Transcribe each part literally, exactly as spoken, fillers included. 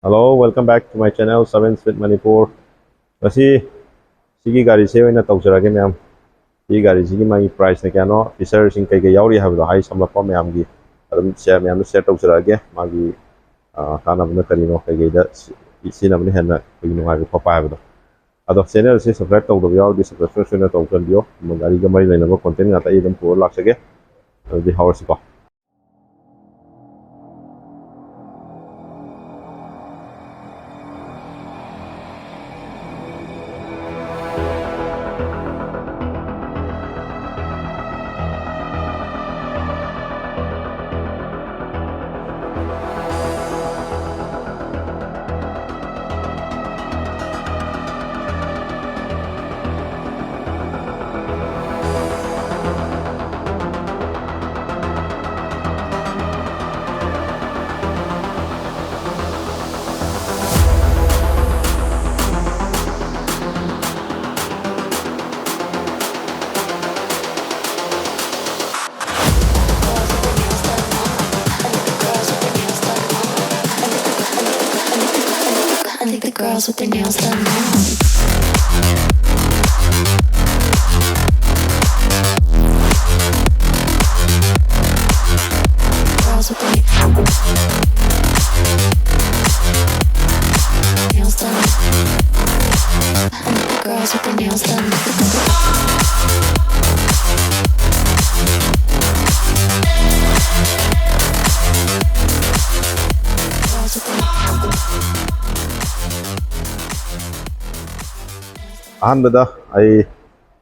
Hello, welcome back to my channel, Seven Speed Manipur. ꯉꯁꯤ ꯁꯤꯒꯤ ꯒꯥꯔꯤꯁꯦ ꯑꯣꯏꯅ ꯇꯧꯖꯔꯒꯦ, ꯃꯌꯥꯝ꯫ ꯁꯤꯒꯤ ꯒꯥꯔꯤꯁꯤꯒꯤ ꯃꯥꯒꯤ priceꯅ ꯀꯌꯥꯅꯣ, featureꯁꯤꯡ ꯀꯩꯀꯩ ꯌꯥꯎꯔꯤ ꯍꯥꯏꯕꯗꯣ, ꯍꯥꯏ ꯁꯝꯂꯞꯄ ꯃꯌꯥꯝꯒꯤ ꯑꯗꯨꯝ share, ꯃꯌꯥꯝꯗ share ꯇꯧꯖꯔꯛꯑꯒꯦ꯫ ꯃꯥꯒꯤ, ꯑ, ꯀꯥꯟꯅꯕꯅ ꯀꯔꯤꯅꯣ, ꯀꯩꯀꯩꯗ ꯁꯤ-, ꯁꯤꯖꯤꯟꯅꯕꯅ ꯍꯦꯟꯅ ꯑꯩꯈꯣꯏꯒꯤ ꯅꯨꯡꯉꯥꯏꯕ ꯈꯣꯠꯄ ꯍꯥꯏꯕꯗꯣ꯫ ꯑꯗꯣ channelꯁꯦ subscribe ꯇꯧꯗꯕ ꯌꯥꯎꯔꯗꯤ subscribe ꯁꯣꯏꯗꯅ ꯇꯧꯁꯟꯕꯤꯌꯣ꯫ ꯒꯥꯔꯤꯒ ꯃꯔꯤ ꯂꯩꯅꯕ content ꯉꯥꯛꯇ ꯑꯩ ꯑꯗꯨꯝ ꯄꯨꯔ ꯂꯥꯛꯆꯒꯦ꯫ ꯑꯗꯨꯗꯤ ꯍꯧꯔꯁꯤꯀꯣ꯫ I think the girls with their nails done now. Girls with their nails done. I think the girls with their nails done. Girls with their ꯑꯍꯥꯟꯕꯗ ꯑꯩ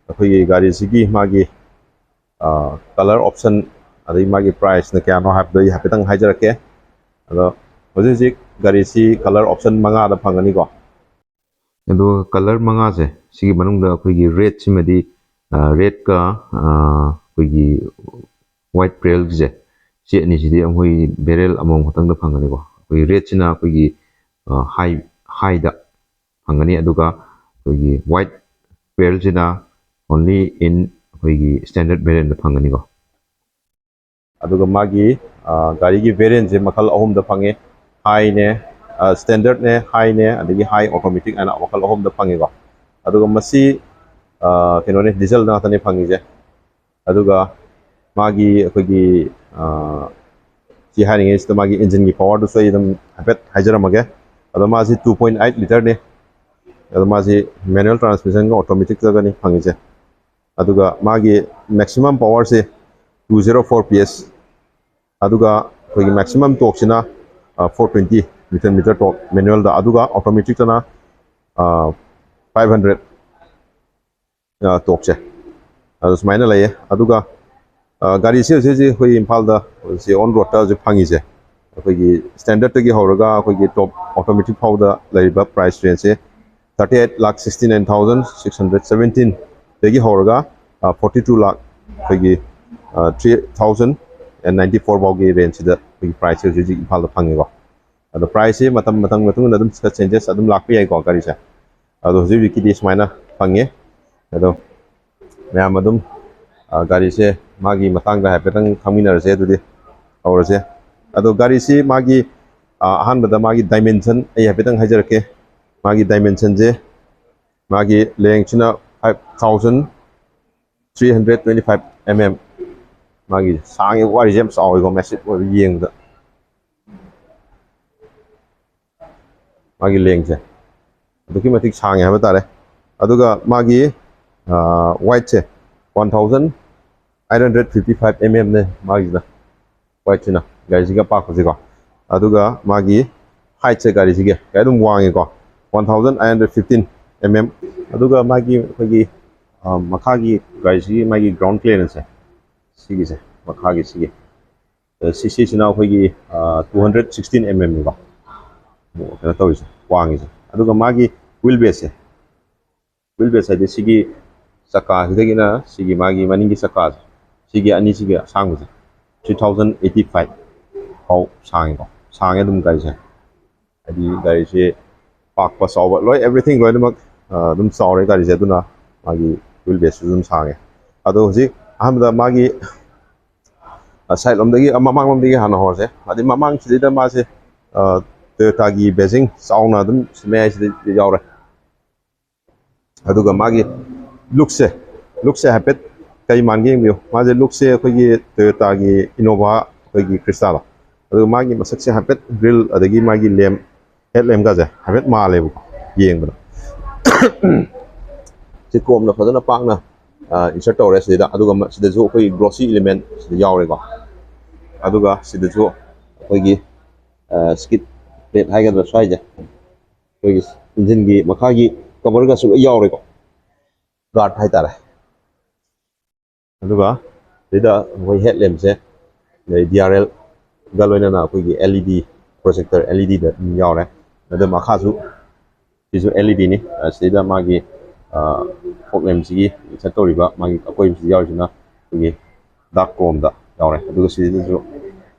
ꯑꯩꯈꯣꯏꯒꯤ ꯒꯥꯔꯤꯁꯤꯒꯤ ꯃꯥꯒꯤ, ꯑ, colour option ꯑꯗꯩ ꯃꯥꯒꯤ priceꯅ ꯀꯌꯥꯅꯣ ꯍꯥꯏꯕꯗꯣ ꯑꯩ ꯍꯥꯏꯐꯦꯠꯇꯪ ꯍꯥꯏꯖꯔꯛꯀꯦ꯫ ꯑꯗꯣ ꯍꯧꯖꯤꯛ ꯍꯧꯖꯤꯛ ꯒꯥꯔꯤꯁꯤ colour option ꯃꯉꯥꯗ ꯐꯪꯒꯅꯤꯀꯣ꯫ ꯑꯗꯨꯒ colour ꯃꯉꯥꯁꯦ, ꯁꯤꯒꯤ ꯃꯅꯨꯡꯗ ꯑꯩꯈꯣꯏꯒꯤ redꯁꯤꯃꯗꯤ, ꯑ, redꯀ, ꯑ, ꯑꯩꯈꯣꯏꯒꯤ white pearlꯒꯤꯁꯦ, ꯁꯤ ꯑꯅꯤꯁꯤꯗꯤ ꯑꯩꯈꯣꯏ barrel ꯑꯃꯃꯝ ꯈꯛꯇꯪꯗ ꯐꯪꯒꯅꯤꯀꯣ꯫ ꯑꯩꯈꯣꯏꯒꯤ redꯁꯤꯅ ꯑꯩꯈꯣꯏꯒꯤ, ꯑ, high, highꯗ ꯐꯪꯒꯅꯤ, ꯑꯗꯨꯒ ꯑꯩꯈꯣꯏꯒꯤ white pearlꯁꯤꯅ only in ꯑꯩꯈꯣꯏꯒꯤ standard variantꯗ ꯐꯪꯒꯅꯤꯀꯣ꯫ ꯑꯗꯨꯒ ꯃꯥꯒꯤ, ꯑ, ꯒꯥꯔꯤꯒꯤ variantꯁꯦ ꯃꯈꯜ ꯑꯍꯨꯝꯗ ꯐꯪꯉꯦ, highꯅꯦ, ꯁ꯭ꯇꯦꯟꯗꯔꯠꯅꯦ, ꯍꯥꯏꯅꯦ, ꯑꯗꯒꯤ ꯍꯥꯏ, ꯑꯣꯇꯣꯃꯦꯇꯤꯛ ꯍꯥꯏꯅ ꯃꯈꯜ ꯑꯍꯨꯝꯗ ꯐꯪꯉꯤꯀꯣ꯫ ꯑꯗꯨꯒ ꯃꯁꯤ ꯑ, ꯀꯩꯅꯣꯅꯦ, ꯗꯤꯖꯜꯗ ꯉꯥꯛꯇꯅꯦ ꯐꯪꯉꯤꯁꯦ꯫ ꯑꯗꯨꯒ ꯃꯥꯒꯤ ꯑꯩꯈꯣꯏꯒꯤ ꯑ, ꯁꯤ ꯍꯥꯏꯔꯤꯉꯩꯁꯤꯗ ꯃꯥꯒꯤ ꯏꯟꯖꯤꯟꯒꯤ ꯄꯋꯥꯔꯗꯨꯁꯨ ꯑꯩ ꯑꯗꯨꯝ ꯍꯥꯏꯐꯦꯠ ꯍꯥꯏꯖꯔꯝꯃꯒꯦ꯫ ꯑꯗꯣ ꯃꯥꯁꯤ two point eight ꯂꯤꯇꯔꯅꯤ꯫ ꯑꯗꯣ ꯃꯥꯁꯤ ꯃꯦꯅꯨꯋꯦꯜ ꯇ꯭ꯔꯥꯟꯁꯃꯤꯁꯟꯒ ꯑꯣꯇꯣꯃꯦꯇꯤꯛꯇꯒꯅꯤ ꯐꯪꯉꯤꯁꯦ꯫ ꯑꯗꯨꯒ ꯃꯥꯒꯤ ꯃꯦꯛꯁꯤꯃꯝ ꯄꯋꯥꯔꯁꯤ two zero four P S, ꯑꯗꯨꯒ ꯑꯩꯈꯣꯏꯒꯤ ꯃꯦꯛꯁꯤꯃꯝ ꯇꯣꯛꯁꯤꯅ four twenty ꯅ꯭ꯌꯨꯇꯟ ꯃꯤꯇꯔ ꯇꯣꯛ ꯃꯦꯅꯨꯋꯦꯜꯗ, ꯑꯗꯨꯒ ꯑꯣꯇꯣꯃꯦꯇꯤꯛꯇꯅ five hundred ꯇꯣꯛꯁꯦ꯫ ꯑꯗꯨ ꯁꯨꯃꯥꯏꯅ ꯂꯩꯌꯦ꯫ ꯑꯗꯨꯒ ꯑ, ꯒꯥꯔꯤꯁꯦ ꯍꯧꯖꯤꯛ ꯍꯧꯖꯤꯛ ꯑꯩꯈꯣꯏ ꯏꯝꯐꯥꯜꯗ ꯍꯧꯖꯤꯛ ꯑꯣꯟ ꯔꯣꯗꯇ ꯍꯧꯖꯤꯛ ꯐꯪꯉꯤꯁꯦ, ꯑꯩꯈꯣꯏꯒꯤ ꯁ꯭ꯇꯦꯟꯗꯔꯠꯇꯒꯤ ꯍꯧꯔꯒ ꯑꯩꯈꯣꯏꯒꯤ ꯇꯣꯞ ꯑꯣꯇꯣꯃꯦꯇꯤꯛ ꯐꯥꯎꯗ ꯂꯩꯔꯤꯕ price ꯔꯦꯟꯖꯁꯦ thirty eight lakh sixty nine thousand six hundred seventeen ꯗꯒꯤ ꯍꯧꯔꯒ forty two lakh ꯑꯩꯈꯣꯏꯒꯤ three thousand and ninety four ꯐꯥꯎꯒꯤ ꯔꯦꯟꯖꯁꯤꯗ ꯑꯩꯈꯣꯏꯒꯤ ꯄ꯭ꯔꯥꯏꯁꯁꯦ ꯍꯧꯖꯤꯛ ꯍꯧꯖꯤꯛ ꯏꯝꯐꯥꯜꯗ ꯐꯪꯉꯦꯀꯣ꯫ ꯑꯗꯣ ꯄ꯭ꯔꯥꯏꯁꯁꯦ ꯃꯇꯝ ꯃꯇꯝꯒꯤ ꯃꯇꯨꯡ ꯏꯟꯅ ꯑꯗꯨꯝ ꯈꯔ ꯆꯦꯟꯖꯦꯁ ꯑꯗꯨꯝ ꯂꯥꯛꯄ ꯌꯥꯏꯀꯣ ꯒꯥꯔꯤꯁꯦ꯫ ꯑꯗꯣ ꯍꯧꯖꯤꯛ ꯍꯧꯖꯤꯛꯀꯤꯗꯤ ꯁꯨꯃꯥꯏꯅ ꯐꯪꯉꯦ꯫ ꯑꯗꯣ ꯃꯌꯥꯝ ꯑꯗꯨꯝ ꯑ, ꯒꯥꯔꯤꯁꯦ ꯃꯥꯒꯤ ꯃꯇꯥꯡꯗ ꯍꯥꯏꯐꯦꯠꯇꯪ ꯈꯪꯃꯤꯟꯅꯔꯁꯦ꯫ ꯑꯗꯨꯗꯤ ꯍꯧꯔꯁꯦ꯫ ꯑꯗꯣ ꯒꯥꯔꯤꯁꯤ ꯃꯥꯒꯤ ꯑ, ꯑꯍꯥꯟꯕꯗ ꯃꯥꯒꯤ ꯗꯥꯏꯃꯦꯟꯁꯟ ꯑꯩ ꯍꯥꯏꯐꯦꯠꯇꯪ ꯍꯥꯏꯖꯔꯛꯀꯦ꯫ ꯃꯥꯒꯤ ꯗꯥꯏꯃꯦꯟꯁꯟꯁꯦ, ꯃꯥꯒꯤ ꯂꯦꯡꯁꯤꯅ five thousand three hundred twenty five M M꯫ ꯃꯥꯒꯤ ꯁꯥꯡꯉꯦ, ꯋꯥꯔꯤꯁꯦ ꯌꯥꯝ ꯆꯥꯎꯋꯦꯀꯣ, ꯃꯦꯁꯤꯞ ꯑꯣꯏꯕ ꯌꯦꯡꯕꯗ꯫ ꯃꯥꯒꯤ ꯂꯦꯡꯁꯦ ꯑꯗꯨꯛꯀꯤ ꯃꯇꯤꯛ ꯁꯥꯡꯉꯦ ꯍꯥꯏꯕ ꯇꯥꯔꯦ꯫ ꯑꯗꯨꯒ ꯃꯥꯒꯤ ꯋꯥꯏꯠꯁꯦ one thousand eight hundred fifty five M M ꯅꯦ ꯃꯥꯒꯤꯁꯤꯅ, ꯋꯥꯏꯠꯁꯤꯅ, ꯒꯥꯔꯤꯁꯤꯒ ꯄꯥꯛꯄꯁꯤꯀꯣ꯫ ꯑꯗꯨꯒ ꯃꯥꯒꯤ ꯍꯥꯏꯠꯁꯦ ꯒꯥꯔꯤꯁꯤꯒꯤ ꯀꯩ ꯑꯗꯨꯝ ꯋꯥꯡꯉꯦꯀꯣ, one thousand eight hundred fifteen M M꯫ ꯑꯗꯨꯒ ꯃꯥꯒꯤ ꯑꯩꯈꯣꯏꯒꯤ ꯑ, ꯃꯈꯥꯒꯤ ꯒꯥꯔꯤꯁꯤꯒꯤ ꯃꯥꯒꯤ ꯒ꯭ꯔꯥꯎꯟ ꯀ꯭ꯂꯤꯌꯥꯔꯦꯟꯁꯁꯦ, ꯁꯤꯒꯤꯁꯦ, ꯃꯈꯥꯒꯤ ꯁꯤꯒꯤ, ꯑ, ꯁꯤ ꯁꯤꯁꯤꯅ ꯑꯩꯈꯣꯏꯒꯤ two hundred sixteen M M ꯅꯤꯀꯣ, ꯀꯩꯅꯣ ꯇꯧꯔꯤꯁꯦ, ꯋꯥꯡꯉꯤꯁꯦ꯫ ꯑꯗꯨꯒ ꯃꯥꯒꯤ ꯋꯤꯜ ꯕꯦꯁꯁꯦ, ꯋꯤꯜ ꯕꯦꯁ ꯍꯥꯏꯗꯤ ꯁꯤꯒꯤ ꯆꯀꯥꯁꯤꯗꯒꯤꯅ ꯁꯤꯒꯤ ꯃꯥꯒꯤ ꯃꯅꯤꯡꯒꯤ ꯆꯀꯥꯁꯦ, ꯁꯤꯒꯤ ꯑꯅꯤꯁꯤꯒꯤ ꯑꯁꯥꯡꯕꯁꯦ three thousand eighty five ꯐꯥꯎ ꯁꯥꯡꯉꯤꯀꯣ꯫ ꯁꯥꯡꯉꯦ ꯑꯗꯨꯝ ꯒꯥꯔꯤꯁꯦ, ꯍꯥꯏꯗꯤ ꯒꯥꯔꯤꯁꯦ ꯄꯥꯛꯄ ꯆꯥꯎꯕ ꯂꯣꯏ, ꯑꯦꯕ꯭ꯔꯤꯊꯤꯡ ꯂꯣꯏꯅꯃꯛ ꯑ, ꯑꯗꯨꯝ ꯆꯥꯎꯔꯦ ꯒꯥꯔꯤꯁꯦ꯫ ꯑꯗꯨꯅ ꯃꯥꯒꯤ ꯋꯤꯜ ꯕꯦꯁꯁꯨ ꯑꯗꯨꯝ ꯁꯥꯡꯉꯦ꯫ ꯑꯗꯣ ꯍꯧꯖꯤꯛ ꯑꯍꯥꯟꯕꯗ ꯃꯥꯒꯤ ꯁꯥꯏꯠ ꯂꯣꯝꯗꯒꯤ, ꯑ, ꯃꯃꯥꯡꯂꯣꯝꯗꯒꯤ ꯍꯥꯟꯅ ꯍꯧꯔꯁꯦ꯫ ꯍꯥꯏꯗꯤ ꯃꯃꯥꯡꯁꯤꯗꯩꯗ ꯃꯥꯁꯦ ꯑ, ꯇꯣꯌꯣꯇꯥꯒꯤ ꯕꯦꯖꯤꯡ ꯆꯥꯎꯅ ꯑꯗꯨꯝ ꯁꯤ ꯃꯌꯥꯏꯁꯤꯗ ꯌꯥꯎꯔꯦ꯫ ꯑꯗꯨꯒ ꯃꯥꯒꯤ ꯂꯨꯛꯁꯦ, ꯂꯨꯛꯁꯦ ꯍꯥꯏꯐꯦꯠ ꯀꯩ ꯃꯥꯟꯒꯦ ꯌꯦꯡꯕꯤꯌꯨ꯫ ꯃꯥꯁꯦ ꯂꯨꯛꯁꯦ ꯑꯩꯈꯣꯏꯒꯤ ꯇꯣꯌꯣꯇꯥꯒꯤ ꯏꯅꯣꯚꯥ, ꯑꯩꯈꯣꯏꯒꯤ ꯈ꯭ꯔꯤꯁꯇꯥꯗꯣ, ꯑꯗꯨꯒ ꯃꯥꯒꯤ ꯃꯁꯛꯁꯦ ꯍꯥꯏꯐꯦꯠ ꯒ꯭ꯔꯤꯜ ꯑꯗꯒꯤ ꯃꯥꯒꯤ ꯂꯦꯝ, ꯍꯦꯠ ꯂꯦꯝꯒꯁꯦ ꯍꯥꯏꯐꯦꯠ ꯃꯥꯜꯂꯦꯕꯀꯣ ꯌꯦꯡꯕꯗ꯫ ꯁꯤ ꯀ꯭ꯔꯣꯝꯅ ꯐꯖꯅ ꯄꯥꯛꯅ ꯏꯟꯁꯔꯠ ꯇꯧꯔꯦ ꯁꯤꯗ꯫ ꯑꯗꯨꯒ ꯃ-, ꯁꯤꯗꯁꯨ ꯑꯩꯈꯣꯏꯒꯤ ꯒ꯭ꯂꯣꯁꯤ ꯏꯂꯤꯃꯦꯟ ꯁꯤꯗ ꯌꯥꯎꯔꯦꯀꯣ꯫ ꯑꯗꯨꯒ ꯁꯤꯗꯁꯨ ꯑꯩꯈꯣꯏꯒꯤ ꯁ꯭ꯀꯤꯠ ꯄ꯭ꯂꯦꯠ ꯍꯥꯏꯒꯗ꯭ꯔꯥ, ꯁ꯭ꯋꯥꯏꯁꯦ ꯑꯩꯈꯣꯏꯒꯤ ꯏꯟꯖꯤꯟꯒꯤ ꯃꯈꯥꯒꯤ ꯀꯕꯔꯒꯁꯨ ꯂꯣꯏ ꯌꯥꯎꯔꯦꯀꯣ, ꯒꯥꯔꯗ ꯍꯥꯏꯇꯥꯔꯦ꯫ ꯑꯗꯨꯒ ꯁꯤꯗ ꯑꯩꯈꯣꯏ ꯍꯦꯠ ꯂꯦꯝꯞꯁꯦ, ꯑꯗꯩ ꯗꯤ ꯑꯥꯔ ꯑꯦꯜꯒ ꯂꯣꯏꯅꯅ ꯑꯩꯈꯣꯏꯒꯤ ꯑꯦꯜ ꯏ ꯗꯤ ꯄ꯭ꯔꯣꯖꯦꯛꯇꯔ, ꯑꯦꯜ ꯏ ꯗꯤꯗ ꯑꯗꯨꯝ ꯌꯥꯎꯔꯦ꯫ ꯑꯗꯨ ꯃꯈꯥꯁꯨ ꯁꯤꯁꯨ ꯑꯦꯜ ꯏ ꯗꯤꯅꯤ꯫ ꯁꯤꯗ ꯃꯥꯒꯤ ꯐꯣꯛ ꯂꯦꯝꯞꯁꯤꯒꯤ ꯆꯠꯇꯧꯔꯤꯕ ꯃꯥꯒꯤ ꯑꯀꯣꯏꯕꯁꯤꯗ ꯌꯥꯎꯔꯤꯁꯤꯅ ꯑꯩꯈꯣꯏꯒꯤ ꯗꯥꯔꯛ ꯀ꯭ꯔꯣꯝꯗ ꯌꯥꯎꯔꯦ꯫ ꯑꯗꯨꯒ ꯁꯤꯗꯁꯨ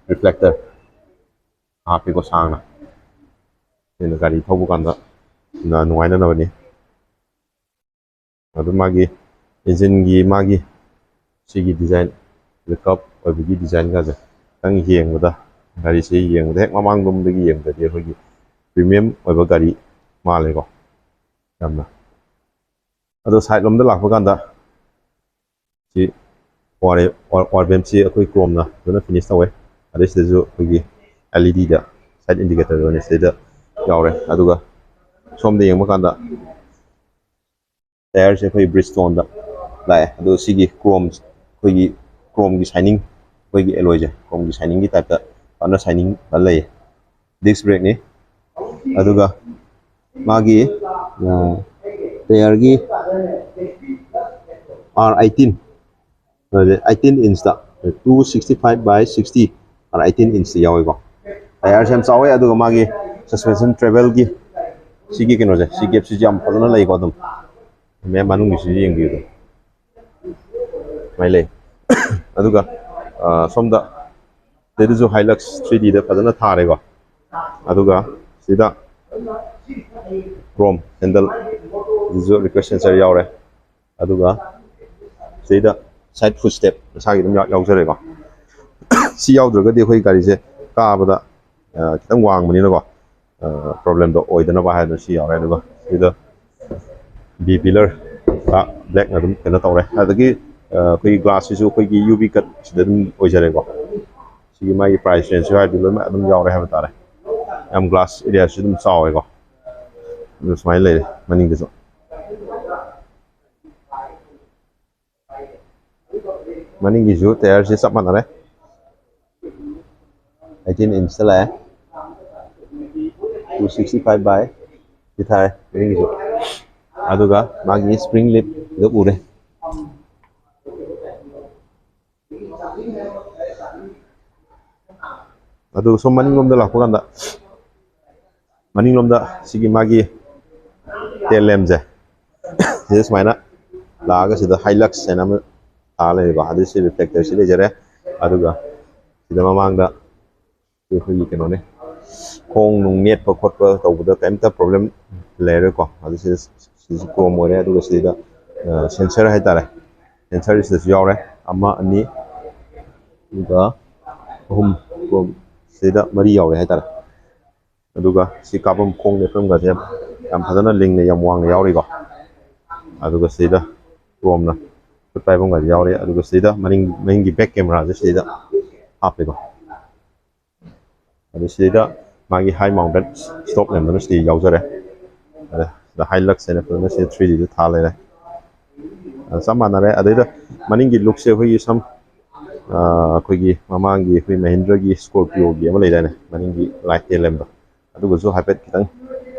ꯔꯤꯐ꯭ꯂꯦꯛꯇꯔ ꯍꯥꯞꯄꯤꯀꯣ ꯁꯥꯡꯅ, ꯑꯗꯨꯅ ꯒꯥꯔꯤ ꯊꯧꯕ ꯀꯥꯟꯗ ꯅ-, ꯅꯨꯡꯉꯥꯏꯅꯅꯕꯅꯤ꯫ ꯑꯗꯨ ꯃꯥꯒꯤ ꯏꯟꯖꯤꯟꯒꯤ ꯃꯥꯒꯤ ꯁꯤꯒꯤ ꯗꯤꯖꯥꯏꯟ, ꯄꯤꯛꯀꯞ ꯑꯣꯏꯕꯒꯤ ꯗꯤꯖꯥꯏꯟꯒꯁꯦ ꯈꯤꯇꯪ ꯌꯦꯡꯕꯗ, ꯒꯥꯔꯤꯁꯦ ꯌꯦꯡꯕꯗ ꯍꯦꯛ ꯃꯃꯥꯡꯂꯣꯝꯗꯒꯤ ꯌꯦꯡꯕꯗꯗꯤ ꯑꯩꯈꯣꯏꯒꯤ ꯄ꯭ꯔꯤꯃꯤꯌꯝ ꯑꯣꯏꯕ ꯒꯥꯔꯤ ꯃꯥꯜꯂꯦꯀꯣ ꯌꯥꯝꯅ꯫ ꯑꯗꯣ ꯁꯥꯏꯠ ꯂꯣꯝꯗ ꯂꯥꯛꯄ ꯀꯥꯟꯗ ꯁꯤ ꯑꯣ ꯑꯥꯔ ꯑꯦ-, ꯑꯣ ꯑꯥꯔ ꯕꯤ ꯑꯦꯝꯁꯤ ꯑꯩꯈꯣꯏ ꯀ꯭ꯔꯣꯝꯅ ꯐꯖꯅ ꯐꯤꯅꯤꯁ ꯇꯧꯋꯦ꯫ ꯑꯗꯩ ꯁꯤꯗꯁꯨ ꯑꯩꯈꯣꯏꯒꯤ ꯑꯦꯜ ꯏ ꯗꯤꯗ ꯁꯥꯏꯠ ꯏꯟꯗꯤꯀꯦꯇꯔ ꯑꯣꯏꯅ ꯁꯤꯗ ꯌꯥꯎꯔꯦ꯫ ꯑꯗꯨꯒ ꯁꯣꯝꯗ ꯌꯦꯡꯕ ꯀꯥꯟꯗ ꯇꯥꯌꯔꯁꯦ ꯑꯩꯈꯣꯏ ꯕ꯭ꯔꯤꯖꯁ꯭ꯇꯣꯟꯗ ꯂꯥꯛꯑꯦ꯫ ꯑꯗꯣ ꯁꯤꯒꯤ ꯀ꯭ꯔꯣꯝ, ꯑꯩꯈꯣꯏꯒꯤ ꯀ꯭ꯔꯣꯝꯒꯤ ꯁꯥꯏꯅꯤꯡ, ꯑꯩꯈꯣꯏꯒꯤ ꯑꯦꯂꯣꯏꯁꯦ ꯀ꯭ꯔꯣꯝꯒꯤ ꯁꯥꯏꯅꯤꯡꯒꯤ ꯇꯥꯏꯞꯇ ꯐꯖꯅ ꯁꯥꯏꯅꯤꯡ ꯐꯖꯅ ꯂꯩꯌꯦ꯫ ꯗꯤꯁꯛ ꯕ꯭ꯔꯦꯛꯅꯤ꯫ ꯑꯗꯨꯒ ꯃꯥꯒꯤ, ꯑ, ꯇꯥꯌꯔꯒꯤ ꯑꯥꯔ ꯑꯩꯠꯇꯤꯟ, ꯑꯗꯨꯗꯤ eighteen inch, two sixty five by sixty, R eighteen inch ꯌꯥꯎꯋꯤꯀꯣ꯫ ꯇꯥꯌꯔꯁꯦ ꯌꯥꯝ ꯆꯥꯎꯋꯦ꯫ ꯑꯗꯨꯒ ꯃꯥꯒꯤ ꯁꯁꯄꯦꯟꯁꯟ ꯇ꯭ꯔꯦꯚꯦꯜꯒꯤ ꯁꯤꯒꯤ ꯀꯩꯅꯣꯁꯦ, ꯁꯤ ꯒꯦꯞꯁꯤꯁꯨ ꯌꯥꯝ ꯐꯖꯅ ꯂꯩꯀꯣ꯫ ꯑꯗꯨꯝ ꯃꯌꯥꯝ ꯃꯅꯨꯡꯒꯤꯁꯤꯁꯨ ꯌꯦꯡꯕꯤꯌꯨ꯫ ꯑꯗꯨꯝ ꯁꯨꯃꯥꯏꯅ ꯂꯩ꯫ ꯑꯗꯨꯒ, ꯑ, ꯁꯣꯝꯗ ꯁꯤꯗꯁꯨ ꯍꯥꯏꯂꯛꯁ ꯊ꯭ꯔꯤ ꯗꯤꯗ ꯐꯖꯅ ꯊꯥꯔꯦꯀꯣ꯫ ꯑꯗꯨꯒ ꯁꯤꯗ ꯀ꯭ꯔꯣꯝ ꯍꯦꯟꯗꯜ, ꯁꯤꯁꯨ ꯔꯤꯀ꯭ꯋꯦꯁ ꯁꯦꯟꯁꯔ ꯌꯥꯎꯔꯦ꯫ ꯑꯗꯨꯒ ꯁꯤꯗ ꯁꯥꯏꯠ ꯐꯨꯠ ꯁ꯭ꯇꯦꯞ ꯃꯁꯥꯒꯤ ꯑꯗꯨꯝ ꯌꯥꯎ-, ꯌꯥꯎꯖꯔꯦꯀꯣ꯫ ꯁꯤ ꯌꯥꯎꯗ꯭ꯔꯒꯗꯤ ꯑꯩꯈꯣꯏ ꯒꯥꯔꯤꯁꯦ ꯀꯥꯕꯗ, ꯑ, ꯈꯤꯇꯪ ꯋꯥꯡꯕꯅꯤꯅꯀꯣ, ꯄ꯭ꯔꯣꯕ꯭ꯂꯦꯝꯗꯣ ꯑꯣꯏꯗꯅꯕ ꯍꯥꯏꯗꯅ ꯁꯤ ꯌꯥꯎꯔꯦ꯫ ꯑꯗꯨꯒ ꯁꯤꯗ ꯕꯤ ꯄꯤꯂꯔ ꯕ꯭ꯂꯦꯛꯅ ꯑꯗꯨꯝ ꯀꯩꯅꯣ ꯇꯧꯔꯦ꯫ ꯑꯗꯒꯤ ꯑꯩꯈꯣꯏꯒꯤ ꯒ꯭ꯂꯥꯁꯁꯤꯁꯨ ꯑꯩꯈꯣꯏꯒꯤ ꯌꯨ ꯕꯤ ꯀꯠꯁꯤꯗ ꯑꯗꯨꯝ ꯑꯣꯏꯖꯔꯦꯀꯣ꯫ ꯁꯤꯒꯤ ꯃꯥꯒꯤ ꯄ꯭ꯔꯥꯏꯁ ꯔꯦꯟꯖꯁꯨ ꯍꯥꯏꯔꯗꯤ ꯂꯣꯏꯅꯃꯛ ꯑꯗꯨꯝ ꯌꯥꯎꯔꯦ ꯍꯥꯏꯕ ꯇꯥꯔꯦ꯫ ꯌꯥꯝ ꯒ꯭ꯂꯥꯁ ꯑꯦꯔꯤꯌꯥꯁꯨ ꯑꯗꯨꯝ ꯆꯥꯎꯋꯦꯀꯣ꯫ ꯑꯗꯨ ꯁꯨꯃꯥꯏꯅ ꯂꯩꯔꯦ ꯃꯅꯤꯡꯗꯁꯨ꯫ ꯃꯅꯤꯡꯒꯤꯁꯨ ꯇꯌꯥꯔꯁꯦ ꯆꯞ ꯃꯥꯟꯅꯔꯦ꯫ ꯑꯩꯠꯇꯤꯟ ꯏꯟꯁꯇ ꯂꯥꯛꯑꯦ꯫ ꯇꯨ ꯁꯤꯛꯁꯇꯤ ꯐꯥꯏꯚ ꯕꯥꯏ ꯁꯤ ꯊꯥꯔꯦ ꯃꯅꯤꯡꯒꯤꯁꯨ꯫ ꯑꯗꯨꯒ ꯃꯥꯒꯤ ꯁ꯭ꯄ꯭ꯔꯤꯡ ꯂꯤꯞꯇ ꯎꯔꯦ꯫ ꯑꯗꯨꯒ ꯁꯨꯝ ꯃꯅꯤꯡꯂꯣꯝꯗ ꯂꯥꯛꯄ ꯀꯥꯟꯗ, ꯃꯅꯤꯡꯂꯣꯝꯗ ꯁꯤꯒꯤ ꯃꯥꯒꯤ ꯇꯦꯜ ꯂꯦꯝꯁꯦ ꯁꯤꯗ ꯁꯨꯃꯥꯏꯅ ꯂꯥꯛꯑꯒ ꯁꯤꯗ ꯍꯥꯏꯂꯛꯁ ꯍꯥꯏꯅ ꯑꯃ ꯊꯥ ꯂꯩꯔꯦꯀꯣ꯫ ꯑꯗꯨ ꯁꯤ ꯔꯤꯐ꯭ꯂꯦꯛꯇꯔꯁꯤ ꯂꯩꯖꯔꯦ꯫ ꯑꯗꯨꯒ ꯁꯤꯗ ꯃꯃꯥꯡꯗ ꯑꯩꯈꯣꯏꯒꯤ ꯀꯩꯅꯣꯅꯦ, ꯈꯣꯡ ꯅꯨꯡ ꯅꯦꯠꯄ ꯈꯣꯠꯄ ꯇꯧꯕꯗ ꯀꯔꯤꯝꯇ ꯄ꯭ꯔꯣꯕ꯭ꯂꯦꯝ ꯂꯩꯔꯣꯏꯀꯣ꯫ ꯑꯗꯨ ꯁꯤꯗ, ꯁꯤꯗꯁꯨ ꯀ꯭ꯔꯣꯝ ꯑꯣꯏꯔꯦ꯫ ꯑꯗꯨꯒ ꯁꯤꯗ ꯁꯦꯟꯁꯔ ꯍꯥꯏꯇꯥꯔꯦ, ꯁꯦꯟꯁꯔ ꯁꯤꯗꯁꯨ ꯌꯥꯎꯔꯦ, ꯑꯃ, ꯑꯅꯤ, ꯑꯗꯨꯒ ꯑꯍꯨꯝ, ꯀ꯭ꯔꯣꯝ ꯁꯤꯗ ꯃꯔꯤ ꯌꯥꯎꯔꯦ ꯍꯥꯏꯇꯥꯔꯦ꯫ ꯑꯗꯨꯒ ꯁꯤ ꯀꯥꯞꯐꯝ ꯈꯣꯡ ꯅꯦꯠꯐꯝꯒꯁꯦ ꯌꯥꯝ ꯐꯖꯅ ꯂꯤꯡꯅ ꯌꯥꯝ ꯋꯥꯡꯅ ꯌꯥꯎꯔꯤꯀꯣ꯫ ꯑꯗꯨꯒ ꯁꯤꯗ ꯀ꯭ꯔꯣꯝꯅ ꯈꯨꯠ ꯄꯥꯏꯐꯝꯒꯁꯦ ꯌꯥꯎꯔꯤ꯫ ꯑꯗꯨꯒ ꯁꯤꯗ ꯃꯅꯤꯡ, ꯃꯅꯤꯡꯒꯤ ꯕꯦꯛ ꯀꯦꯃꯦꯔꯥꯁꯦ ꯁꯤꯗ ꯍꯥꯞꯄꯦꯀꯣ꯫ ꯑꯗꯨ ꯁꯤꯗ ꯃꯥꯒꯤ ꯍꯥꯏ ꯃꯥꯎꯟꯇꯦꯠ ꯁ꯭ꯇꯣꯞ ꯂꯦꯝꯗꯨꯅ ꯁꯤꯗ ꯌꯥꯎꯖꯔꯦ꯫ ꯑꯗ ꯁꯤꯗ ꯍꯥꯏꯂꯛꯁ ꯍꯥꯏꯅ ꯐꯖꯅ ꯁꯤꯗ ꯊ꯭ꯔꯤ ꯗꯤꯗ ꯊꯥ ꯂꯩꯔꯦ꯫ ꯑꯗ ꯆꯞ ꯃꯥꯟꯅꯔꯦ꯫ ꯑꯗꯩꯗ ꯃꯅꯤꯡꯒꯤ ꯂꯨꯛꯁꯦ ꯑꯩꯈꯣꯏꯒꯤ ꯁꯝ, ꯑꯩꯈꯣꯏꯒꯤ ꯃꯃꯥꯡꯒꯤ ꯑꯩꯈꯣꯏ ꯃꯍꯤꯟꯗ꯭ꯔꯒꯤ ꯁ꯭ꯀꯣꯔꯄꯤꯌꯣꯒꯤ ꯑꯃ ꯂꯩꯗꯥꯏꯅꯦ, ꯃꯅꯤꯡꯒꯤ ꯂꯥꯏꯠ ꯇꯦꯜ ꯂꯦꯝꯗꯣ, ꯑꯗꯨꯒꯁꯨ ꯍꯥꯏꯐꯦꯠ ꯈꯤꯇꯪ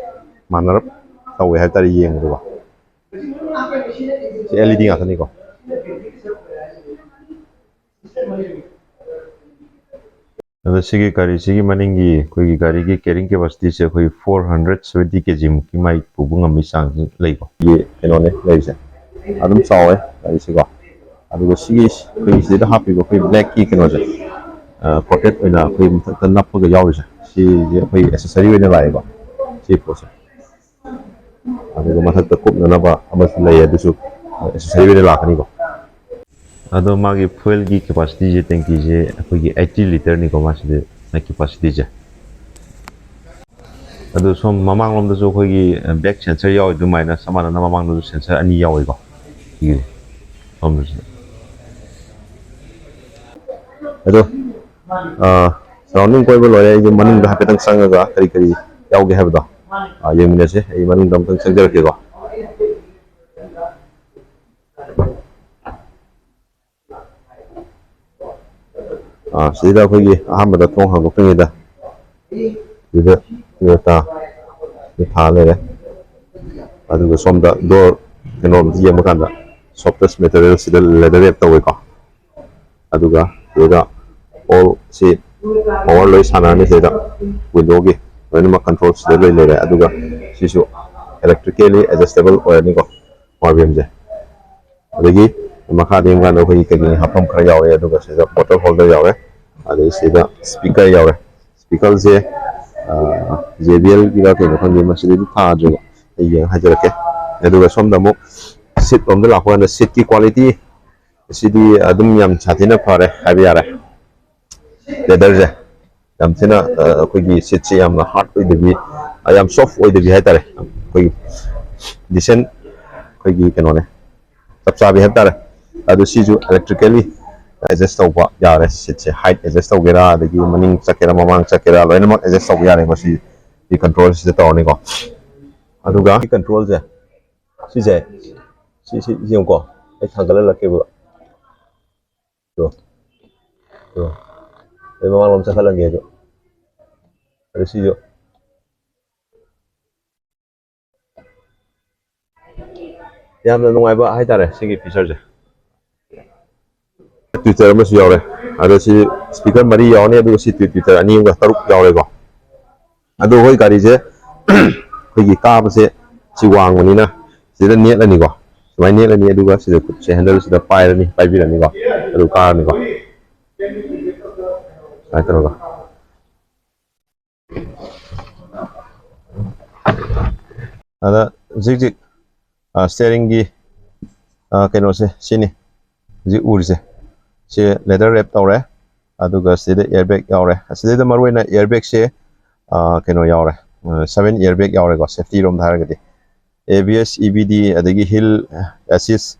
ꯃꯥꯟꯅꯔꯞ ꯇꯧꯋꯦ ꯍꯥꯏꯕ ꯇꯥꯔꯦ ꯌꯦꯡꯕꯗꯀꯣ꯫ ꯁꯤ ꯑꯦꯜ ꯏ ꯗꯤ ꯉꯥꯛꯇꯅꯤꯀꯣ꯫ ꯑꯗꯣ ꯁꯤꯒꯤ ꯒꯥꯔꯤꯁꯤꯒꯤ ꯃꯅꯤꯡꯒꯤ ꯑꯩꯈꯣꯏꯒꯤ ꯒꯥꯔꯤꯒꯤ ꯀꯦꯔꯤꯡ ꯀꯦꯄꯥꯁꯤꯇꯤꯁꯦ ꯑꯩꯈꯣꯏ ꯐꯣꯔ ꯍꯟꯗ꯭ꯔꯦꯠ ꯁꯚꯦꯟꯇꯤ ꯀꯦ ꯖꯤ ꯃꯨꯛꯀꯤ ꯃꯥꯏ ꯄꯨꯕ ꯉꯝꯕꯒꯤ ꯆꯥꯡꯁꯤ ꯂꯩꯀꯣ꯫ ꯁꯤꯒꯤ ꯀꯩꯅꯣꯅꯦ ꯂꯩꯔꯤꯁꯦ, ꯑꯗꯨꯝ ꯆꯥꯎꯋꯦ ꯒꯥꯔꯤꯁꯤꯀꯣ꯫ ꯑꯗꯨꯒ ꯁꯤꯒꯤ ꯑꯩꯈꯣꯏꯒꯤ ꯁꯤꯗ ꯍꯥꯞꯄꯤꯕ ꯑꯩꯈꯣꯏ ꯕ꯭ꯂꯦꯛꯀꯤ ꯀꯩꯅꯣꯁꯦ, ꯀꯣꯇꯦꯠ ꯑꯣꯏꯅ ꯑꯩꯈꯣꯏ ꯃꯊꯛꯇ ꯅꯞꯄꯒ ꯌꯥꯎꯔꯤꯁꯦ, ꯁꯤꯁꯦ ꯑꯩꯈꯣꯏ ꯑꯦꯁꯦꯁꯔꯤ ꯑꯣꯏꯅ ꯂꯥꯛꯑꯦꯀꯣ, ꯁꯤ ꯄꯣꯠꯁꯦ꯫ ꯑꯗꯨꯒ ꯃꯊꯛꯇ ꯀꯨꯞꯅꯅꯕ ꯑꯃꯁꯨ ꯂꯩ, ꯑꯗꯨꯁꯨ ꯑꯦꯁꯦꯁꯔꯤ ꯑꯣꯏꯅ ꯂꯥꯛꯀꯅꯤꯀꯣ꯫ ꯑꯗꯣ ꯃꯥꯒꯤ ꯐ꯭ꯌꯨꯋꯦꯜꯒꯤ ꯀꯦꯄꯥꯁꯤꯇꯤꯁꯦ, ꯇꯦꯡꯀꯤꯁꯦ ꯑꯩꯈꯣꯏꯒꯤ ꯑꯩꯠꯇꯤ ꯂꯤꯇꯔꯅꯤꯀꯣ ꯃꯥꯁꯤꯗꯤ, ꯃꯥꯒꯤ ꯀꯦꯄꯥꯁꯤꯇꯤꯁꯦ꯫ ꯑꯗꯨ ꯁꯣꯝ ꯃꯃꯥꯡꯂꯣꯝꯗꯁꯨ ꯑꯩꯈꯣꯏꯒꯤ back sensor ꯌꯥꯎꯋꯤ, ꯑꯗꯨꯃꯥꯏꯅ ꯆꯞ ꯃꯥꯟꯅꯅ ꯃꯃꯥꯡꯗꯁꯨ sensor ꯑꯅꯤ ꯌꯥꯎꯋꯤꯀꯣ꯫ ꯁꯤꯒꯤꯁꯦ ꯁꯣꯝꯗꯁꯨ꯫ ꯑꯗꯣ ꯑꯥ, surrounding ꯀꯣꯏꯕ ꯂꯣꯏꯔꯦ꯫ ꯑꯩꯁꯦ ꯃꯅꯨꯡꯗ ꯍꯥꯏꯐꯦꯠꯇꯪ ꯆꯪꯉꯒ ꯀꯔꯤ ꯀꯔꯤ ꯌꯥꯎꯒꯦ ꯍꯥꯏꯕꯗꯣ, ꯑꯥ, ꯌꯦꯡꯃꯤꯟꯅꯁꯦ꯫ ꯑꯩ ꯃꯅꯨꯡꯗ ꯑꯃꯨꯛꯇꯪ ꯆꯪꯖꯔꯛꯀꯦꯀꯣ꯫ ꯑꯥ, ꯁꯤꯗ ꯑꯩꯈꯣꯏꯒꯤ ꯑꯍꯥꯟꯕꯗ ꯊꯣꯡ ꯍꯥꯡꯗꯣꯛꯇ꯭ꯔꯤꯉꯩꯗ ꯁꯤꯗ Toyota ꯁꯤ ꯊꯥ ꯂꯩꯔꯦ꯫ ꯑꯗꯨꯒ ꯁꯣꯝꯗ door ꯀꯩꯅꯣꯝꯗ ꯌꯦꯡꯕ ꯀꯥꯟꯗ softest material ꯁꯤꯗ leather wrap ꯇꯧꯋꯦꯀꯣ꯫ ꯑꯗꯨꯒ ꯁꯤꯗ all ꯁꯤ power ꯂꯣꯏ ꯁꯥꯟꯅꯔꯅꯤ꯫ ꯁꯤꯗ window ꯒꯤ ꯂꯣꯏꯅꯃꯛ control ꯁꯤꯗ ꯂꯣꯏ ꯂꯩꯔꯦ꯫ ꯑꯗꯨꯒ ꯁꯤꯁꯨ electrically adjustable ꯑꯣꯏꯔꯅꯤꯀꯣ, power beam ꯁꯦ꯫ ꯑꯗꯒꯤ ꯃꯈꯥꯗ ꯌꯦꯡꯕꯀꯥꯟꯗ ꯑꯩꯈꯣꯏꯒꯤ ꯀꯩꯀꯩ ꯍꯥꯞꯐꯝ ꯈꯔ ꯌꯥꯎꯔꯦ꯫ ꯑꯗꯨꯒ ꯁꯤꯗ bottle holder ꯌꯥꯎꯔꯦ, ꯑꯗꯩ ꯁꯤꯗ speaker ꯌꯥꯎꯔꯦ꯫ Speaker ꯁꯦ JBL ꯒꯤꯔ ꯀꯩꯅꯣ ꯈꯪꯗꯦ, ꯃꯁꯤꯗꯩꯗꯤ ꯊꯥꯗ꯭ꯔꯤꯕ, ꯑꯩ ꯌꯦꯡꯉ ꯍꯥꯏꯖꯔꯛꯀꯦ꯫ ꯑꯗꯨꯒ ꯁꯣꯝꯗ ꯑꯃꯨꯛ seat ꯂꯣꯝꯗ ꯂꯥꯛꯄ ꯀꯥꯟꯗ seat ꯀꯤ quality ꯁꯤꯗꯤ ꯑꯗꯨꯝ ꯌꯥꯝ ꯁꯥꯊꯤꯅ ꯐꯔꯦ ꯍꯥꯏꯕ ꯌꯥꯔꯦ꯫ Leather ꯁꯦ ꯌꯥꯝ ꯊꯤꯅ, ꯑ, ꯑꯩꯈꯣꯏꯒꯤ seat ꯁꯦ ꯌꯥꯝꯅ hard ꯑꯣꯏꯗꯕꯤ, ꯑ, ꯌꯥꯝ soft ꯑꯣꯏꯗꯕꯤ ꯍꯥꯏꯇꯥꯔꯦ꯫ ꯑꯩꯈꯣꯏꯒꯤ decent, ꯑꯩꯈꯣꯏꯒꯤ ꯀꯩꯅꯣꯅꯦ, ꯆꯞ ꯆꯥꯕꯤ ꯍꯥꯏꯕ ꯇꯥꯔꯦ꯫ ꯑꯗꯨ ꯁꯤꯁꯨ electrically adjust ꯇꯧꯕ ꯌꯥꯔꯦ꯫ Seat ꯁꯦ height adjust ꯇꯧꯒꯦꯔꯥ, ꯑꯗꯒꯤ ꯃꯅꯤꯡ ꯆꯠꯀꯦꯔꯥ, ꯃꯃꯥꯡ ꯆꯠꯀꯦꯔꯥ, ꯂꯣꯏꯅꯃꯛ adjust ꯇꯧꯕ ꯌꯥꯔꯦ ꯃꯁꯤ꯫ ꯁꯤ control ꯁꯤꯗ ꯇꯧꯔꯅꯤꯀꯣ꯫ ꯑꯗꯨꯒ control ꯁꯦ ꯁꯤꯁꯦ, ꯁꯤ, ꯁꯤ, ꯁꯤ ꯌꯦꯡꯉꯨꯀꯣ, ꯑꯩ ꯊꯥꯡꯒꯠꯍꯜꯂꯛꯀꯦꯕ꯫ ꯇꯣ꯫ ꯇꯣ꯫ ꯑꯩ ꯃꯃꯥꯡꯂꯣꯝ ꯆꯠꯈꯠꯂꯒꯦ ꯑꯗꯨ꯫ ꯑꯗꯨ ꯁꯤꯁꯨ꯫ ꯌꯥꯝꯅ ꯅꯨꯡꯉꯥꯏꯕ ꯍꯥꯏꯇꯥꯔꯦ ꯁꯤꯒꯤ feature ꯁꯦ꯫ Tweeter ꯑꯃꯁꯨ ꯌꯥꯎꯔꯦ꯫ ꯑꯗꯣ ꯁꯤ speaker ꯃꯔꯤ ꯌꯥꯎꯔꯅꯤ, ꯑꯗꯨꯒ ꯁꯤ tweeter ꯑꯅꯤ ꯑꯃꯒ ꯇꯔꯨꯛ ꯌꯥꯎꯔꯦꯀꯣ꯫ ꯑꯗꯣ ꯑꯩꯈꯣꯏ ꯒꯥꯔꯤꯁꯦ ꯑꯩꯈꯣꯏꯒꯤ ꯀꯥꯕꯁꯦ ꯁꯤ ꯋꯥꯡꯕꯅꯤꯅ ꯁꯤꯗ ꯅꯦꯠꯂꯅꯤꯀꯣ꯫ ꯁꯨꯃꯥꯏꯅ ꯅꯦꯠꯂꯅꯤ, ꯑꯗꯨꯒ ꯁꯤꯗ ꯈꯨꯠꯁꯦ handle ꯁꯤꯗ ꯄꯥꯏꯔꯅꯤ, ꯄꯥꯏꯕꯤꯔꯅꯤꯀꯣ꯫ ꯑꯗꯨ ꯀꯥꯔꯅꯤꯀꯣ꯫ ꯁꯨꯃꯥꯏꯅ ꯇꯧꯔꯒ꯫ ꯑꯗ ꯍꯧꯖꯤꯛ ꯍꯧꯖꯤꯛ, ꯑ, steering ꯒꯤ, ꯑ, ꯀꯩꯅꯣꯁꯦ ꯁꯤꯅꯤ꯫ ꯍꯧꯖꯤꯛ ꯎꯔꯤꯁꯦ꯫ ꯁꯤ leather wrap ꯇꯧꯔꯦ꯫ ꯑꯗꯨꯒ ꯁꯤꯗ airbag ꯌꯥꯎꯔꯦ꯫ ꯑꯁꯤꯗꯩꯗ ꯃꯔꯨꯑꯣꯏꯅ airbag ꯁꯦ, ꯑ, ꯀꯩꯅꯣ ꯌꯥꯎꯔꯦ꯫ ꯁꯚꯦꯟ ꯏꯌꯔ ꯕꯦꯒ ꯌꯥꯎꯔꯦꯀꯣ, ꯁꯦꯐꯇꯤ ꯔꯣꯝꯗ ꯍꯥꯏꯔꯒꯗꯤ꯫ A B S, E B ꯗꯤ, ꯑꯗꯒꯤ ꯍꯤꯜ ꯑꯦꯁꯤꯁ,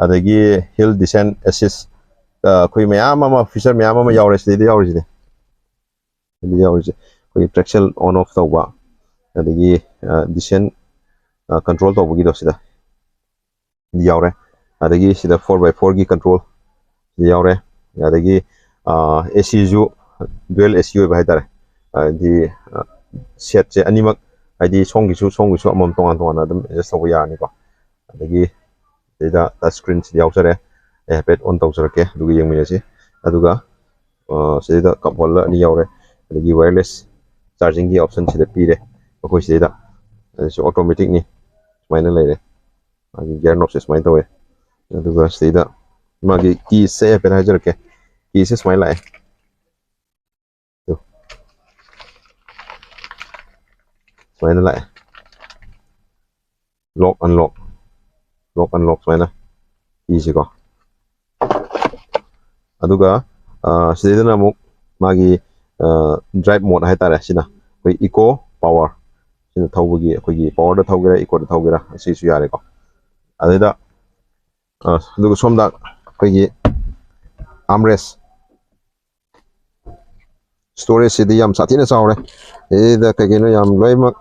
ꯑꯗꯒꯤ ꯍꯤꯜ ꯗꯤꯁꯦꯟ ꯑꯦꯁꯤꯁ, ꯑꯩꯈꯣꯏ ꯃꯌꯥꯝ ꯑꯃ, ꯐꯤꯆꯔ ꯃꯌꯥꯝ ꯑꯃ ꯌꯥꯎꯔꯦ ꯁꯤꯗꯩꯗ ꯌꯥꯎꯔꯤꯁꯤꯗꯤ꯫ ꯁꯤꯗ ꯌꯥꯎꯔꯤꯁꯦ ꯑꯩꯈꯣꯏꯒꯤ traction on off ꯇꯧꯕ, ꯑꯗꯒꯤ ꯗꯤꯁꯦꯟ ꯀꯟꯇ꯭ꯔꯣꯜ ꯇꯧꯕꯒꯤꯗꯣ ꯁꯤꯗ ꯌꯥꯎꯔꯦ꯫ ꯑꯗꯒꯤ ꯁꯤꯗ ꯐꯣꯔ ꯕꯥꯏ ꯐꯣꯔꯒꯤ ꯀꯟꯇ꯭ꯔꯣꯜ ꯁꯤꯗ ꯌꯥꯎꯔꯦ꯫ ꯑꯗꯒꯤ ꯑꯦ ꯁꯤꯁꯨ ꯗ꯭ꯌꯨꯑꯦꯜ ꯑꯦ ꯁꯤ ꯑꯣꯏꯕ ꯍꯥꯏꯇꯥꯔꯦ꯫ ꯍꯥꯏꯗꯤ ꯁꯦꯠꯁꯦ ꯑꯅꯤꯃꯛ, ꯍꯥꯏꯗꯤ ꯁꯣꯝꯒꯤꯁꯨ ꯁꯣꯝꯒꯤꯁꯨ ꯑꯃꯃꯝ ꯇꯣꯉꯥꯟ ꯇꯣꯉꯥꯟꯅ ꯑꯗꯨꯝ ꯑꯦꯗꯖꯁ ꯇꯧꯕ ꯌꯥꯔꯅꯤꯀꯣ꯫ ꯑꯗꯒꯤ ꯁꯤꯗꯩꯗ ꯇꯆ ꯁ꯭ꯀ꯭ꯔꯤꯟꯁꯤꯗ ꯌꯥꯎꯖꯔꯦ꯫ ꯑꯩ ꯍꯥꯏꯐꯦꯠ ꯑꯣꯟ ꯇꯧꯖꯔꯛꯀꯦ, ꯑꯗꯨꯒ ꯌꯦꯡꯃꯤꯟꯅꯁꯤ꯫ ꯑꯗꯨꯒ ꯁꯤꯗꯩꯗ ꯀꯞ ꯍꯣꯜꯗꯔ ꯑꯅꯤ ꯌꯥꯎꯔꯦ꯫ ꯑꯗꯒꯤ ꯋꯥꯌꯔꯂꯦꯁ ꯆꯥꯔꯖꯤꯡꯒꯤ ꯑꯣꯞꯁꯟ ꯁꯤꯗ ꯄꯤꯔꯦ ꯑꯩꯈꯣꯏ ꯁꯤꯗꯩꯗ꯫ ꯑꯗꯨꯁꯨ ꯑꯣꯇꯣꯃꯦꯇꯤꯛꯅꯤ, ꯁꯨꯃꯥꯏꯅ ꯂꯩꯔꯦ꯫ ꯃꯥꯒꯤ ꯒꯤꯌꯔ ꯅꯣꯞꯁꯦ ꯁꯨꯃꯥꯏꯅ ꯇꯧꯋꯦ꯫ ꯑꯗꯨꯒ ꯁꯤꯗꯩꯗ ꯃꯥꯒꯤ ꯀꯤꯁꯦ ꯍꯥꯏꯐꯦꯠ ꯍꯥꯏꯖꯔꯛꯀꯦ꯫ ꯀꯤꯁꯦ ꯁꯨꯃꯥꯏꯅ ꯂꯥꯛꯑꯦ꯫ ꯁꯨꯃꯥꯏꯅ ꯂꯥꯛꯑꯦ꯫ ꯂꯣꯛ ꯑꯟꯂꯣꯛ, ꯂꯣꯛ ꯑꯟꯂꯣꯛ ꯁꯨꯃꯥꯏꯅ ꯀꯤꯁꯤꯀꯣ꯫ ꯑꯗꯨꯒ ꯁꯤꯗꯩꯗꯅ ꯑꯃꯨꯛ ꯃꯥꯒꯤ ꯗ꯭ꯔꯥꯏꯚ ꯃꯣꯠ ꯍꯥꯏꯇꯥꯔꯦ꯫ ꯁꯤꯅ ꯑꯩꯈꯣꯏ ꯏꯀꯣ ꯄꯥꯋꯔ, ꯁꯤꯅ ꯊꯧꯕꯒꯤ, ꯑꯩꯈꯣꯏꯒꯤ ꯄꯥꯋꯔꯗ ꯊꯧꯒꯦꯔꯥ ꯏꯀꯣꯗ ꯊꯧꯒꯦꯔꯥ ꯁꯤꯁꯨ ꯌꯥꯔꯦꯀꯣ꯫ ꯑꯗꯨꯗ ꯑꯗꯨꯒ ꯁꯣꯝꯗ ꯑꯩꯈꯣꯏꯒꯤ ꯑꯥꯝꯔꯦꯁ, ꯁ꯭ꯇꯣꯔꯦꯖꯁꯤꯗꯤ ꯌꯥꯝ ꯁꯥꯊꯤꯅ ꯆꯥꯎꯔꯦ꯫ ꯁꯤꯗ ꯀꯩ ꯀꯩꯅꯣ ꯌꯥꯝ ꯂꯣꯏꯅꯃꯛ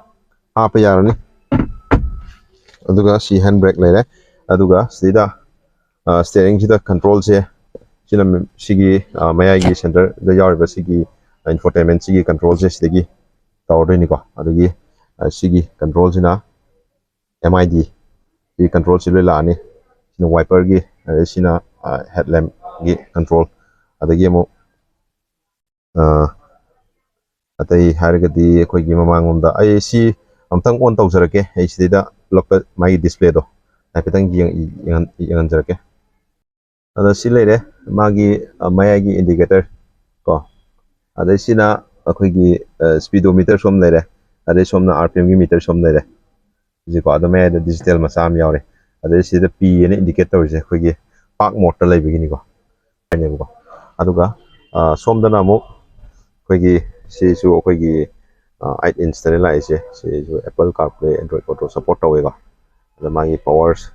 ꯍꯥꯞꯄ ꯌꯥꯔꯅꯤ꯫ ꯑꯗꯨꯒ ꯁꯤ ꯍꯦꯟ ꯕ꯭ꯔꯦꯛ ꯂꯩꯔꯦ꯫ ꯑꯗꯨꯒ ꯁꯤꯗ ꯁ꯭ꯇꯤꯌꯔꯤꯡꯁꯤꯗ ꯀꯟꯇ꯭ꯔꯣꯜꯁꯦ, ꯁꯤꯅ ꯁꯤꯒꯤ ꯃꯌꯥꯏꯒꯤ ꯁꯦꯟꯇꯔꯗ ꯌꯥꯎꯔꯤꯕ ꯁꯤꯒꯤ ꯏꯟꯐꯣꯇꯦꯟꯃꯦꯟꯁꯤꯒꯤ ꯀꯟꯇ꯭ꯔꯣꯜꯁꯦ ꯁꯤꯗꯒꯤ ꯇꯧꯔꯗꯣꯏꯅꯤꯀꯣ꯫ ꯑꯗꯒꯤ ꯁꯤꯒꯤ ꯀꯟꯇ꯭ꯔꯣꯜꯁꯤꯅ ꯑꯦꯝ ꯑꯥꯏ ꯗꯤ, ꯁꯤ ꯀꯟꯇ꯭ꯔꯣꯜꯁꯤ ꯂꯣꯏ ꯂꯥꯛꯑꯅꯤ꯫ ꯁꯤꯅ ꯋꯥꯏꯄꯔꯒꯤ, ꯑꯗꯩ ꯁꯤꯅ ꯍꯦꯠꯂꯦꯝꯒꯤ ꯀꯟꯇ꯭ꯔꯣꯜ꯫ ꯑꯗꯒꯤ ꯑꯃꯨꯛ ꯑꯇꯩ ꯍꯥꯏꯔꯒꯗꯤ ꯑꯩꯈꯣꯏꯒꯤ ꯃꯃꯥꯡꯂꯣꯝꯗ ꯑꯩ ꯁꯤ ꯑꯝꯇꯪ ꯑꯣꯟ ꯇꯧꯖꯔꯛꯀꯦ꯫ ꯑꯩ ꯁꯤꯗꯩꯗ ꯄꯨꯂꯞꯇ ꯃꯥꯒꯤ ꯗꯤꯁꯄ꯭ꯂꯦꯗꯣ ꯍꯥꯏꯐꯦꯠꯇꯪ ꯌꯦꯡꯍꯟꯖꯔꯛꯀꯦ꯫ ꯑꯗ ꯁꯤ ꯂꯩꯔꯦ ꯃꯥꯒꯤ ꯃꯌꯥꯏꯒꯤ ꯏꯟꯗꯤꯀꯦꯇꯔ ꯀꯣ꯫ ꯑꯗꯩ ꯁꯤꯅ ꯑꯩꯈꯣꯏꯒꯤ ꯁ꯭ꯄꯤꯗꯣꯃꯤꯇꯔ ꯁꯣꯝ ꯂꯩꯔꯦ꯫ ꯑꯗꯩ ꯁꯣꯝꯅ ꯑꯥꯔ ꯄꯤ ꯑꯦꯝꯒꯤ ꯃꯤꯇꯔ ꯁꯣꯝ ꯂꯩꯔꯦ꯫ ꯁꯤꯀꯣ, ꯑꯗꯣ ꯃꯌꯥꯏꯗ ꯗꯤꯖꯤꯇꯦꯜ ꯃꯆꯥ ꯑꯃ ꯌꯥꯎꯔꯦ꯫ ꯑꯗꯩ ꯁꯤꯗ ꯄꯤ ꯑꯅ ꯏꯟꯗꯤꯀꯦꯠ ꯇꯧꯔꯤꯁꯦ ꯑꯩꯈꯣꯏꯒꯤ ꯄꯥꯔꯛ ꯃꯣꯠꯇ ꯂꯩꯕꯒꯤꯅꯤꯀꯣ꯫ ꯍꯥꯏꯅꯦꯕꯀꯣ꯫ ꯑꯗꯨꯒ ꯁꯣꯝꯗꯅ ꯑꯃꯨꯛ ꯑꯩꯈꯣꯏꯒꯤ ꯁꯤꯁꯨ ꯑꯩꯈꯣꯏꯒꯤ ꯑꯩꯠ ꯏꯟꯁꯇꯅꯦ ꯂꯥꯛꯏꯁꯦ꯫ ꯁꯤꯁꯨ Apple CarPlay, Android Auto support ꯇꯧꯋꯦꯀꯣ꯫ ꯑꯗ ꯃꯥꯒꯤ ꯄꯋꯥꯔꯁ,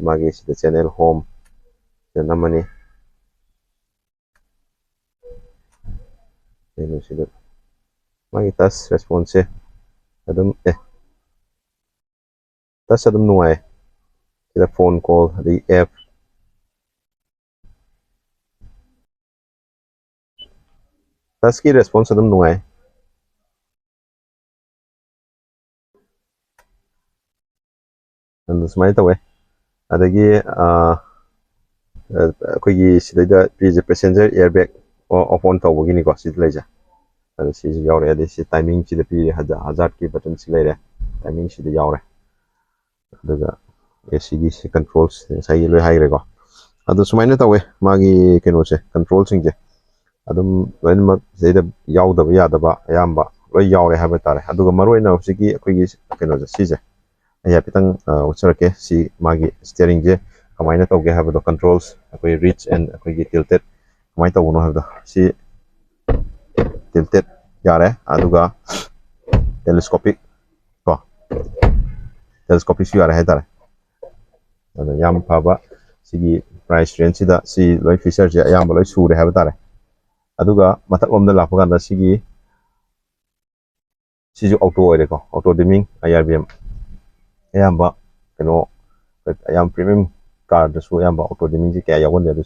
ꯃꯥꯒꯤ ꯁꯤꯗ ꯆꯦꯅꯦꯜ ꯍꯣꯝ ꯁꯤꯗ ꯅꯝꯃꯅꯤ꯫ ꯀꯩꯅꯣꯁꯤꯗ ꯃꯥꯒꯤ ꯇꯁ ꯔꯦꯁꯄꯣꯟꯁꯁꯦ ꯑꯗꯨꯝ ꯑꯦ ꯇꯁ ꯑꯗꯨꯝ ꯅꯨꯡꯉꯥꯏ꯫ ꯁꯤꯗ ꯐꯣꯟ ꯀꯣꯜ, ꯑꯗꯩ ꯑꯦꯞ, ꯇꯁꯀꯤ ꯔꯦꯁꯄꯣꯟꯁ ꯑꯗꯨꯝ ꯅꯨꯡꯉꯥꯏ꯫ ꯑꯗꯨ ꯁꯨꯃꯥꯏꯅ ꯇꯧꯋꯦ꯫ ꯑꯗꯒꯤ ꯑꯩꯈꯣꯏꯒꯤ ꯁꯤꯗꯩꯗ ꯄꯤꯔꯤꯁꯦ passenger airbag off on ꯇꯧꯕꯒꯤꯅꯤꯀꯣ ꯁꯤꯗ ꯂꯩꯁꯦ꯫ ꯑꯗ ꯁꯤꯁꯨ ꯌꯥꯎꯔꯦ꯫ ꯑꯗꯩ ꯁꯤ ꯇꯥꯏꯃꯤꯡꯁꯤꯗ ꯄꯤꯔꯤ ꯍꯖꯥꯔꯠꯀꯤ ꯕꯇꯟꯁꯤ ꯂꯩꯔꯦ, ꯇꯥꯏꯃꯤꯡꯁꯤꯗ ꯌꯥꯎꯔꯦ꯫ ꯑꯗꯨꯒ ꯑꯦ ꯁꯤꯒꯤ ꯁꯤ ꯀꯟꯇ꯭ꯔꯣꯜꯁ ꯉꯁꯥꯏꯒꯤ ꯂꯣꯏ ꯍꯥꯏꯈ꯭ꯔꯦꯀꯣ꯫ ꯑꯗꯣ ꯁꯨꯃꯥꯏꯅ ꯇꯧꯋꯦ ꯃꯥꯒꯤ ꯀꯩꯅꯣꯁꯦ, ꯀꯟꯇ꯭ꯔꯣꯜꯁꯤꯡꯁꯦ ꯑꯗꯨꯝ ꯂꯣꯏꯅꯃꯛ ꯁꯤꯗꯩꯗ ꯌꯥꯎꯗꯕ ꯌꯥꯗꯕ ꯑꯌꯥꯝꯕ ꯂꯣꯏ ꯌꯥꯎꯔꯦ ꯍꯥꯏꯕ ꯇꯥꯔꯦ꯫ ꯑꯗꯨꯒ ꯃꯔꯨꯑꯣꯏꯅ ꯍꯧꯖꯤꯛꯀꯤ ꯑꯩꯈꯣꯏꯒꯤ ꯀꯩꯅꯣꯁꯦ ꯁꯤꯁꯦ ꯑꯩ ꯍꯥꯏꯐꯦꯠꯇꯪ ꯎꯠꯆꯔꯛꯀꯦ꯫ ꯁꯤ ꯃꯥꯒꯤ ꯁ꯭ꯇꯤꯌꯔꯤꯡꯁꯦ ꯀꯃꯥꯏꯅ ꯇꯧꯒꯦ ꯍꯥꯏꯕꯗꯣ, ꯀꯟꯇ꯭ꯔꯣꯜꯁ ꯑꯩꯈꯣꯏ ꯔꯤꯆ ꯑꯦꯟ ꯑꯩꯈꯣꯏꯒꯤ ꯇꯤꯜꯇꯦꯠ ꯀꯃꯥꯏꯅ ꯇꯧꯕꯅꯣ ꯍꯥꯏꯕꯗꯣ꯫ ꯁꯤ ꯇꯤꯜꯇꯦꯠ ꯌꯥꯔꯦ꯫ ꯑꯗꯨꯒ ꯇꯦꯂꯦꯁꯀꯣꯄꯤꯛ ꯀꯣ, ꯇꯦꯂꯦꯁꯀꯣꯄꯤꯛꯁꯨ ꯌꯥꯔꯦ ꯍꯥꯏꯇꯥꯔꯦ꯫ ꯑꯗꯣ ꯌꯥꯝ ꯐꯕ ꯁꯤꯒꯤ ꯄ꯭ꯔꯥꯏꯁ ꯔꯦꯟꯖꯁꯤꯗ ꯁꯤ ꯂꯣꯏ ꯐꯤꯆꯔꯁꯦ ꯑꯌꯥꯝꯕ ꯂꯣꯏ ꯁꯨꯔꯦ ꯍꯥꯏꯕ ꯇꯥꯔꯦ꯫ ꯑꯗꯨꯒ ꯃꯊꯛꯂꯣꯝꯗ ꯂꯥꯛꯄ ꯀꯥꯟꯗ ꯁꯤꯒꯤ ꯁꯤꯁꯨ ꯑꯣꯇꯣ ꯑꯣꯏꯔꯦꯀꯣ, ꯑꯣꯇꯣ ꯗꯤꯃꯤꯡ, ꯑꯥꯏ ꯑꯥꯔ ꯕꯤ ꯑꯦꯝ꯫ ꯑꯌꯥꯝꯕ ꯀꯩꯅꯣ, ꯑꯌꯥꯝꯕ ꯄ꯭ꯔꯤꯃꯤꯌꯝ ꯀꯥꯔꯗꯁꯨ ꯑꯌꯥꯝꯕ ꯑꯣꯇꯣ ꯗꯤꯃꯤꯡꯁꯦ ꯀꯌꯥ ꯌꯥꯎꯒꯟꯗꯦ, ꯑꯗꯨ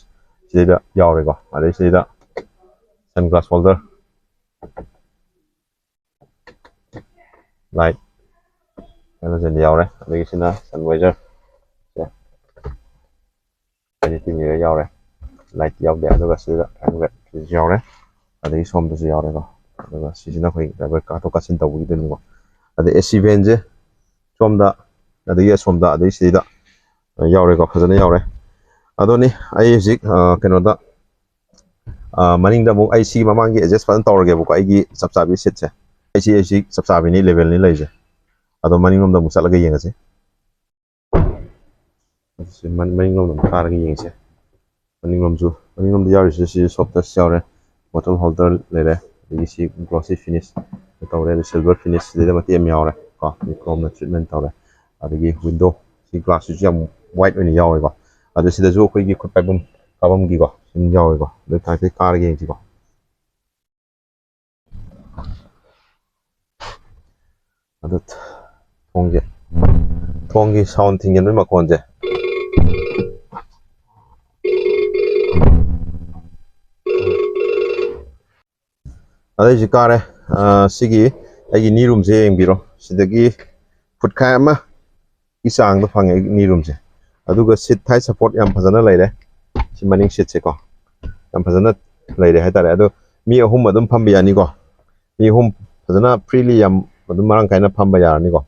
ꯁꯤꯗꯩꯗ ꯌꯥꯎꯔꯦꯀꯣ꯫ ꯑꯗꯩ ꯁꯤꯗꯩꯗ ꯁꯟ ꯒ꯭ꯂꯥꯁ ꯍꯣꯜꯗꯔ, ꯂꯥꯏꯠ, ꯍꯦꯂꯣꯖꯦꯟꯗ ꯌꯥꯎꯔꯦ꯫ ꯑꯗꯒꯤ ꯁꯤꯅ ꯁꯟ ꯋꯥꯏꯖꯔ, ꯁꯦ, ꯀ꯭ꯋꯥꯂꯤꯇꯤ ꯃꯤꯔꯔ ꯌꯥꯎꯔꯦ꯫ ꯂꯥꯏꯠ ꯌꯥꯎꯗꯦ꯫ ꯑꯗꯨꯒ ꯁꯤꯗ ꯍꯦꯟ ꯔꯦꯁ ꯁꯤꯁꯨ ꯌꯥꯎꯔꯦ꯫ ꯑꯗꯒꯤ ꯁꯣꯝꯗꯁꯨ ꯌꯥꯎꯔꯦꯀꯣ꯫ ꯑꯗꯨꯒ ꯁꯤꯁꯤꯅ ꯑꯩꯈꯣꯏ ꯗ꯭ꯔꯥꯏꯚꯔ ꯀꯥꯊꯣꯛ ꯀꯥꯁꯤꯟ ꯇꯧꯕꯒꯤꯗꯨꯅꯤꯀꯣ꯫ ꯑꯗꯩ ꯑꯦ ꯁꯤ ꯚꯦꯟꯁꯦ ꯁꯣꯝꯗ, ꯑꯗꯒꯤ ꯑꯁꯣꯝꯗ, ꯑꯗꯩ ꯁꯤꯗ ꯌꯥꯎꯔꯦꯀꯣ, ꯐꯖꯅ ꯌꯥꯎꯔꯦ꯫ ꯑꯗꯨꯅꯤ ꯑꯩ ꯍꯧꯖꯤꯛ, ꯑ, ꯀꯩꯅꯣꯗ, ꯑ, ꯃꯅꯤꯡꯗ ꯑꯃꯨꯛ ꯑꯩ ꯁꯤꯒꯤ ꯃꯃꯥꯡꯒꯤ ꯑꯦꯗꯖꯁ ꯐꯖꯅ ꯇꯧꯔꯒꯦꯕꯀꯣ, ꯑꯩꯒꯤ ꯆꯞ ꯆꯥꯕꯤ ꯁꯤꯠꯁꯦ꯫ ꯑꯩ ꯁꯤ, ꯑꯩ ꯁꯤ ꯆꯞ ꯆꯥꯕꯤꯅꯤ, ꯂꯦꯚꯦꯜꯅꯤ ꯂꯩꯔꯤꯁꯦ꯫ ꯑꯗꯣ ꯃꯅꯤꯡꯂꯣꯝꯗ ꯑꯃꯨꯛ ꯆꯠꯂꯒ ꯌꯦꯡꯉꯁꯤ꯫ ꯑꯗꯨꯁꯨ ꯃꯅꯤꯡꯂꯣꯝꯗ ꯑꯃꯨꯛ ꯀꯥꯔꯒ ꯌꯦꯡꯁꯦ꯫ ꯃꯅꯤꯡꯂꯣꯝꯁꯨ, ꯃꯅꯤꯡꯂꯣꯝꯗ ꯌꯥꯎꯔꯤꯁꯦ ꯁꯤ ꯁꯣꯐ ꯇꯆ ꯌꯥꯎꯔꯦ, ꯕꯣꯇꯜ ꯍꯣꯜꯗꯔ ꯂꯩꯔꯦ, ꯑꯗꯒꯤ ꯁꯤ ꯒ꯭ꯂꯣꯁꯤ ꯐꯤꯅꯤꯁ꯫ ꯇꯧꯔꯦ꯫ ꯑꯗꯨ silver finish ꯁꯤꯗꯩꯗ ꯃꯇꯦꯛ ꯑꯃ ꯌꯥꯎꯔꯦ ꯀꯣ, nichrome ꯅ treatment ꯇꯧꯔꯦ꯫ ꯑꯗꯒꯤ window ꯁꯤ glass ꯁꯤꯁꯨ ꯌꯥꯝ wide ꯑꯣꯏꯅ ꯌꯥꯎꯋꯦꯀꯣ꯫ ꯑꯗꯨ ꯁꯤꯗꯁꯨ ꯑꯩꯈꯣꯏꯒꯤ ꯈꯨꯠ ꯄꯥꯏꯐꯝ ꯀꯥꯐꯝꯒꯤꯀꯣ ꯁꯤ ꯑꯗꯨꯝ ꯌꯥꯎꯋꯦꯀꯣ꯫ ꯑꯗꯨ ꯇꯥꯔꯒꯗꯤ ꯀꯥꯔꯒ ꯌꯦꯡꯁꯤꯀꯣ꯫ ꯑꯗꯨ ꯊꯣꯡꯁꯦ, ꯊꯣꯡꯒꯤ sound ꯊꯤꯡꯖꯤꯟꯕꯒꯤ ꯃꯈꯣꯟꯁꯦ꯫ ꯑꯗꯩꯁꯤ ꯀꯥꯔꯦ꯫ ꯑ, ꯁꯤꯒꯤ ꯑꯩꯒꯤ knee room ꯁꯦ ꯌꯦꯡꯕꯤꯔꯣ꯫ ꯁꯤꯗꯒꯤ ꯐꯨꯠꯈꯥꯏ ꯑꯃꯒꯤ ꯆꯥꯡꯗ ꯐꯪꯉꯦ ꯑꯩꯒꯤ knee room ꯁꯦ꯫ ꯑꯗꯨꯒ seat thigh support ꯌꯥꯝ ꯐꯖꯅ ꯂꯩꯔꯦ꯫ ꯁꯤ ꯃꯅꯤꯡ seat ꯁꯦꯀꯣ, ꯌꯥꯝ ꯐꯖꯅ ꯂꯩꯔꯦ ꯍꯥꯏꯇꯥꯔꯦ꯫ ꯑꯗꯣ ꯃꯤ ꯑꯍꯨꯝ ꯑꯗꯨꯝ ꯐꯝꯕ ꯌꯥꯅꯤꯀꯣ꯫ ꯃꯤ ꯑꯍꯨꯝ ꯐꯖꯅ freely ꯌꯥꯝ ꯑꯗꯨꯝ ꯃꯔꯥꯡ ꯀꯥꯏꯅ ꯐꯝꯕ ꯌꯥꯔꯅꯤꯀꯣ꯫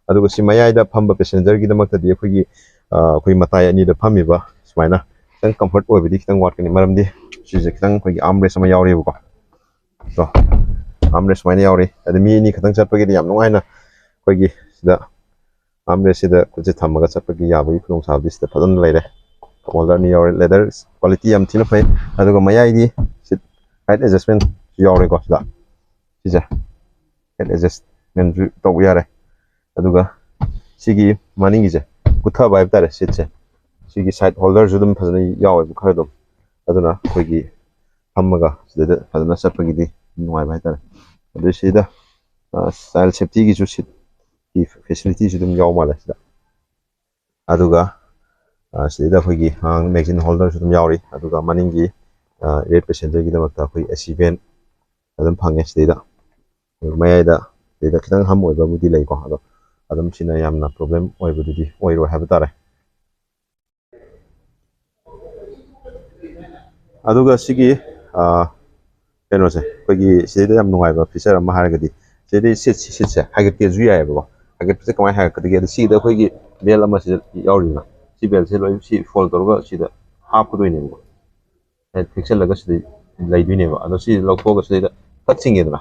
ꯑꯗꯨꯒ ꯁꯤ ꯃꯌꯥꯏꯗ ꯐꯝꯕ passenger ꯒꯤꯗꯃꯛꯇꯗꯤ ꯑꯩꯈꯣꯏꯒꯤ, ꯑ, ꯑꯩꯈꯣꯏ ꯃꯇꯥꯏ ꯑꯅꯤꯗ ꯐꯝꯃꯤꯕ ꯁꯨꯃꯥꯏꯅ ꯈꯤꯇꯪ comfort ꯑꯣꯏꯕꯗꯤ ꯈꯤꯇꯪ ꯋꯥꯠꯀꯅꯤ, ꯃꯔꯝꯗꯤ ꯁꯤꯁꯦ ꯈꯤꯇꯪ ꯑꯩꯈꯣꯏꯒꯤ arm rest ꯑꯃ ꯌꯥꯎꯔꯤꯕꯀꯣ꯫ ꯀꯣ, arm rest ꯁꯨꯃꯥꯏꯅ ꯌꯥꯎꯔꯤ꯫ ꯑꯗ ꯃꯤ ꯑꯅꯤ ꯈꯛꯇꯪ ꯆꯠꯄꯒꯤꯗꯤ ꯌꯥꯝ ꯅꯨꯡꯉꯥꯏꯅ ꯑꯩꯈꯣꯏꯒꯤ ꯁꯤꯗ arm rest ꯁꯤꯗ ꯈꯨꯠꯁꯦ ꯊꯝꯃꯒ ꯆꯠꯄꯒꯤ ꯌꯥꯕꯒꯤ ꯈꯨꯗꯣꯡꯆꯥꯕꯗꯤ ꯁꯤꯗ ꯐꯖꯅ ꯂꯩꯔꯦ꯫ Cup holder ꯑꯅꯤ ꯌꯥꯎꯔꯦ꯫ Leather quality ꯌꯥꯝ ꯊꯤꯅ ꯐꯩ꯫ ꯑꯗꯨꯒ ꯃꯌꯥꯏꯒꯤ seat height adjustment ꯌꯥꯎꯔꯦꯀꯣ ꯁꯤꯗ꯫ ꯁꯤꯁꯦ height adjustment ꯁꯨ ꯇꯧꯕ ꯌꯥꯔꯦ꯫ ꯑꯗꯨꯒ ꯁꯤꯒꯤ ꯃꯅꯤꯡꯒꯤꯁꯦ ꯀꯨꯠꯊꯕ ꯍꯥꯏꯕ ꯇꯥꯔꯦ, seat ꯁꯦ꯫ ꯁꯤꯒꯤ side holder ꯁꯨ ꯑꯗꯨꯝ ꯐꯖꯅ ꯌꯥꯎꯋꯦꯕ ꯈꯔ ꯑꯗꯨꯝ꯫ ꯑꯗꯨꯅ ꯑꯩꯈꯣꯏꯒꯤ ꯐꯝꯃꯒ ꯁꯤꯗꯩꯗ ꯐꯖꯅ ꯆꯠꯄꯒꯤꯗꯤ ꯅꯨꯡꯉꯥꯏꯕ ꯍꯥꯏꯇꯥꯔꯦ꯫ ꯑꯗꯨ ꯁꯤꯗ, ꯑ, child safety ꯒꯤꯁꯨ seat ꯀꯤ facility ꯁꯨ ꯑꯗꯨꯝ ꯌꯥꯎ ꯃꯥꯜꯂꯦ ꯁꯤꯗ꯫ ꯑꯗꯨꯒ, ꯑ, ꯁꯤꯗꯩꯗ ꯑꯩꯈꯣꯏꯒꯤ ꯑꯉꯥꯡ magazine holder ꯁꯨ ꯑꯗꯨꯝ ꯌꯥꯎꯔꯤ꯫ ꯑꯗꯨꯒ ꯃꯅꯤꯡꯒꯤ, ꯑ, eight passenger ꯒꯤꯗꯃꯛꯇ ꯑꯩꯈꯣꯏ AC vent ꯑꯗꯨꯝ ꯐꯪꯉꯦ ꯁꯤꯗꯩꯗ꯫ ꯑꯗꯨꯒ ꯃꯌꯥꯏꯗ ꯁꯤꯗꯩꯗ ꯈꯤꯇꯪ hump ꯑꯣꯏꯕꯕꯨꯗꯤ ꯂꯩꯀꯣ, ꯑꯗꯣ ꯑꯗꯨꯝ ꯁꯤꯅ ꯌꯥꯝꯅ problem ꯑꯣꯏꯕꯗꯨꯗꯤ ꯑꯣꯏꯔꯣꯏ ꯍꯥꯏꯕ ꯇꯥꯔꯦ꯫ ꯑꯗꯨꯒ ꯁꯤꯒꯤ, ꯑ, ꯀꯩꯅꯣꯁꯦ, ꯑꯩꯈꯣꯏꯒꯤ ꯁꯤꯗꯩꯗ ꯌꯥꯝ ꯅꯨꯡꯉꯥꯏꯕ feature ꯑꯃ ꯍꯥꯏꯔꯒꯗꯤ ꯁꯤꯗꯩꯗ seat, seat ꯁꯦ ꯍꯥꯏꯒꯠꯀꯦꯁꯨ ꯌꯥꯏꯑꯕꯀꯣ꯫ ꯍꯥꯏꯒꯠꯄꯁꯦ ꯀꯃꯥꯏꯅ ꯍꯥꯏꯒꯠꯀꯗꯒꯦ? ꯑꯗ ꯁꯤꯗ ꯑꯩꯈꯣꯏꯒꯤ belt ꯑꯃ ꯁꯤꯗ ꯌꯥꯎꯔꯤꯗꯅ, ꯁꯤ belt ꯁꯦ ꯂꯣꯏ ꯁꯤ fold ꯇꯧꯔꯒ ꯁꯤꯗ ꯍꯥꯞꯀꯗꯣꯏꯅꯦꯕꯀꯣ꯫ ꯍꯦꯛ ꯊꯦꯛꯆꯜꯂꯒ ꯁꯤꯗꯩ ꯂꯩꯗꯣꯏꯅꯦꯕ꯫ ꯑꯗꯣ ꯁꯤ ꯂꯧꯊꯣꯛꯑꯒ ꯁꯤꯗꯩꯗ ꯊꯛ ꯆꯤꯡꯉꯦꯗꯅ,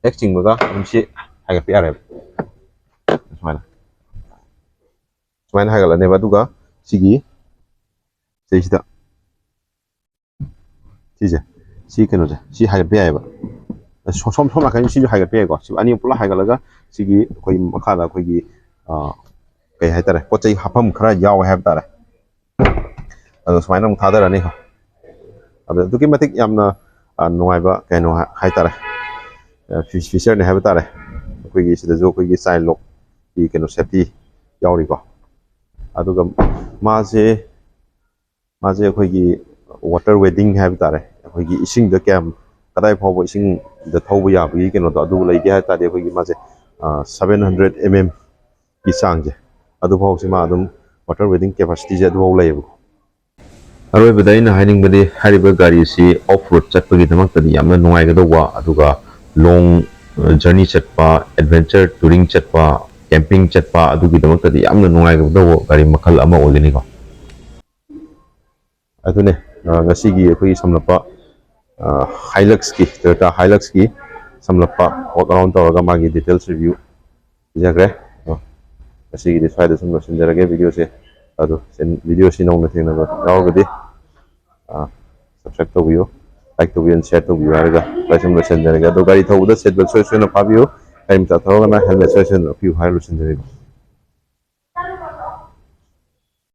ꯍꯦꯛ ꯆꯤꯡꯕꯒ ꯑꯗꯨꯝ ꯁꯤ ꯍꯥꯏꯒꯠꯄ ꯌꯥꯔꯦꯕ꯫ ꯁꯨꯃꯥꯏꯅ, ꯁꯨꯃꯥꯏꯅ ꯍꯥꯏꯒꯠꯂꯅꯦꯕ꯫ ꯑꯗꯨꯒ ꯁꯤꯒꯤ ꯁꯤꯗꯩꯁꯤꯗ ꯁꯤꯁꯦ, ꯁꯤ ꯀꯩꯅꯣꯁꯦ ꯁꯤ ꯍꯥꯏꯒꯠꯄ ꯌꯥꯏꯑꯕ꯫ ꯁꯣꯝ ꯁꯣꯝ ꯅꯥꯀꯟ ꯁꯤꯁꯨ ꯍꯥꯏꯒꯠꯄ ꯌꯥꯏꯀꯣ꯫ ꯁꯤ ꯑꯅꯤ ꯄꯨꯂꯞ ꯍꯥꯏꯒꯠꯂꯒ ꯁꯤꯒꯤ ꯑꯩꯈꯣꯏ ꯃꯈꯥꯗ ꯑꯩꯈꯣꯏꯒꯤ ꯀꯩ ꯍꯥꯏꯇꯥꯔꯦ, ꯄꯣꯠ ꯆꯩ ꯍꯥꯞꯐꯝ ꯈꯔ ꯌꯥꯎꯋꯦ ꯍꯥꯏꯕ ꯇꯥꯔꯦ꯫ ꯑꯗꯣ ꯁꯨꯃꯥꯏꯅ ꯑꯃꯨꯛ ꯊꯥꯗꯔꯅꯤꯀꯣ꯫ ꯑꯗꯣ ꯑꯗꯨꯛꯀꯤ ꯃꯇꯤꯛ ꯌꯥꯝꯅ ꯅꯨꯡꯉꯥꯏꯕ ꯀꯩꯅꯣ ꯍꯥꯏꯇꯥꯔꯦ, ꯐꯤꯆꯔꯅꯤ ꯍꯥꯏꯕ ꯇꯥꯔꯦ꯫ ꯑꯩꯈꯣꯏꯒꯤ ꯁꯤꯗꯁꯨ ꯑꯩꯈꯣꯏꯒꯤ ꯆꯥꯏꯜ ꯂꯣꯛꯀꯤ ꯀꯩꯅꯣ ꯁꯦꯞꯇꯤ ꯌꯥꯎꯔꯤꯀꯣ꯫ ꯑꯗꯨꯒ ꯃꯥꯁꯦ ꯃꯥꯁꯦ ꯑꯩꯈꯣꯏꯒꯤ ꯋꯥꯇꯔ ꯋꯦꯗꯤꯡ ꯍꯥꯏꯕ ꯇꯥꯔꯦ꯫ ꯑꯩꯈꯣꯏꯒꯤ ꯏꯁꯤꯡꯗ ꯀꯌꯥꯝ, ꯀꯗꯥꯏ ꯐꯥꯎꯕ ꯏꯁꯤꯡꯗ ꯊꯧꯕ ꯌꯥꯕꯒꯤ ꯀꯩꯅꯣꯗꯣ ꯑꯗꯨ ꯂꯩꯒꯦ ꯍꯥꯏ ꯇꯥꯔꯗꯤ ꯑꯩꯈꯣꯏꯒꯤ ꯃꯥꯁꯦ seven hundred mm ꯒꯤ ꯆꯥꯡꯁꯦ, ꯑꯗꯨꯐꯥꯎꯁꯦ ꯃꯥ ꯑꯗꯨꯝ ꯋꯥꯇꯔ ꯋꯦꯗꯤꯡ ꯀꯦꯄꯥꯁꯤꯇꯤꯁꯦ ꯑꯗꯨꯐꯥꯎ ꯂꯩꯌꯦꯕꯀꯣ꯫ ꯑꯔꯣꯏꯕꯗ ꯑꯩꯅ ꯍꯥꯏꯅꯤꯡꯕꯗꯤ ꯍꯥꯏꯔꯤꯕ ꯒꯥꯔꯤ ꯑꯁꯤ ꯑꯣꯐ ꯔꯣꯗ ꯆꯠꯄꯒꯤꯗꯃꯛꯇꯗꯤ ꯌꯥꯝꯅ ꯅꯨꯡꯉꯥꯏꯒꯗꯧꯕ, ꯑꯗꯨꯒ ꯂꯣꯡ ꯖꯔꯅꯤ ꯆꯠꯄ, ꯑꯦꯗꯚꯦꯟꯆꯔ ꯇꯨꯔꯤꯡ ꯆꯠꯄ, ꯀꯦꯝꯄꯤꯡ ꯆꯠꯄ ꯑꯗꯨꯒꯤꯗꯃꯛꯇꯗꯤ ꯌꯥꯝꯅ ꯅꯨꯡꯉꯥꯏꯒꯗꯧꯕ ꯒꯥꯔꯤ ꯃꯈꯜ ꯑꯃ ꯑꯣꯏꯒꯅꯤꯀꯣ꯫ ꯑꯗꯨꯅꯦ ꯉꯁꯤꯒꯤ ꯑꯩꯈꯣꯏꯒꯤ ꯁꯝꯂꯞꯄ ꯍꯥꯏꯂꯛꯁꯀꯤ, ꯇꯣꯌꯣꯇꯥ ꯍꯥꯏꯂꯛꯁꯀꯤ ꯁꯝꯂꯞꯄ ꯋꯥꯛ ꯑꯔꯥꯎꯟ ꯇꯧꯔꯒ ꯃꯥꯒꯤ ꯗꯤꯇꯦꯜꯁ ꯔꯤꯚ꯭ꯌꯨ ꯄꯤꯖꯈ꯭ꯔꯦ꯫ ꯑꯗꯣ ꯉꯁꯤꯒꯤꯗꯤ ꯁ꯭ꯋꯥꯏꯗ ꯁꯨꯝ ꯂꯣꯏꯁꯤꯟꯖꯔꯒꯦ ꯚꯤꯗꯤꯑꯣꯁꯦ꯫ ꯑꯗꯣ ꯚꯤꯗꯤꯑꯣꯁꯤ ꯅꯧꯅ ꯊꯦꯡꯅꯕ ꯌꯥꯎꯔꯒꯗꯤ ꯁꯕꯁꯀ꯭ꯔꯥꯏꯕ ꯇꯧꯕꯤꯌꯨ, ꯂꯥꯏꯛ ꯇꯧꯕꯤꯌꯨ, ꯁꯤꯌꯔ ꯇꯧꯕꯤꯌꯨ ꯍꯥꯏꯔꯒ ꯁ꯭ꯋꯥꯏ ꯁꯨꯝ ꯂꯣꯏꯁꯤꯟꯖꯔꯒꯦ꯫ ꯑꯗꯣ ꯒꯥꯔꯤ ꯊꯧꯕꯗ ꯁꯤꯠ ꯕꯦꯜꯠ ꯁꯣꯏ ꯁꯣꯏꯅ ꯐꯥꯕꯤꯌꯨ, ꯒꯥꯔꯤ ꯃꯆꯥ ꯊꯧꯔꯒꯅ ꯍꯦꯜꯃꯦꯠ ꯁꯣꯏ ꯁꯣꯏꯅ ꯎꯞꯄꯤꯌꯨ ꯍꯥꯏꯔ ꯂꯣꯏꯁꯤꯟꯖꯔꯒꯦ꯫